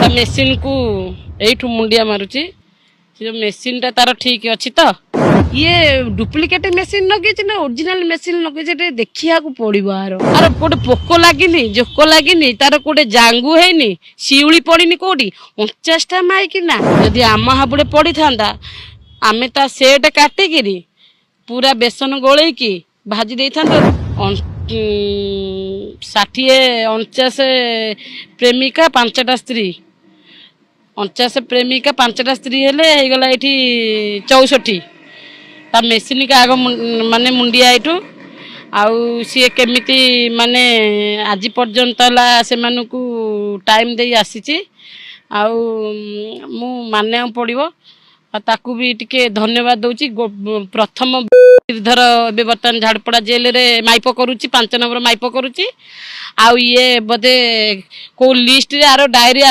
ତା ମେସିନ୍କୁ ଏଇଠୁ ମୁଣ୍ଡିଆ ମାରୁଛି। ସେ ଯୋଉ ମେସିନ୍ଟା ତାର ଠିକ୍ ଅଛି ତ? ଇଏ ଡୁପ୍ଲିକେଟ୍ ମେସିନ୍ ଲଗେଇଛି ନା ଓରିଜିନାଲ ମେସିନ୍ ଲଗେଇଛି, ଟିକେ ଦେଖିବାକୁ ପଡିବ। ଆର କୋଉଠି ପୋକ ଲାଗିନି, ଜୋକ ଲାଗିନି, ତାର କୋଉଠି ଜାଙ୍ଗୁ ହେଇନି, ଶିଉଳି ପଡିନି କୋଉଠି। 49ଟା ମାଇକିନା ଯଦି ଆମ ହାବୁଡ଼େ ପଡିଥାନ୍ତା, ଆମେ ତା ସେଟ୍ କାଟିକିରି ପୁରା ବେସନ ଗୋଳେଇକି ଭାଜି ଦେଇଥାନ୍ତୁ। 60, 49 ପ୍ରେମିକା, 5ଟା ସ୍ତ୍ରୀ। 49 ପ୍ରେମିକା, 5ଟା ସ୍ତ୍ରୀ ହେଲେ ହେଇଗଲା ଏଇଠି 64। ତା ମେସିନ୍କି ଆଗ ମାନେ ମୁଣ୍ଡିଆ ଏଇଠୁ। ଆଉ ସିଏ କେମିତି ମାନେ ଆଜି ପର୍ଯ୍ୟନ୍ତ ହେଲା ସେମାନଙ୍କୁ ଟାଇମ୍ ଦେଇ ଆସିଛି, ଆଉ ମୁଁ ମାନିବାକୁ ପଡ଼ିବ। ଆଉ ତାକୁ ବି ଟିକେ ଧନ୍ୟବାଦ ଦେଉଛି। ପ୍ରଥମ ଧର ଏବେ ବର୍ତ୍ତମାନ ଝାଡ଼ପଡ଼ା ଜେଲରେ ମାଇପ କରୁଛି, 5 ନମ୍ବର ମାଇପ କରୁଛି। ଆଉ ଇଏ ବୋଧେ କୋଉ ଲିଷ୍ଟରେ ଆର ଡାଏରୀ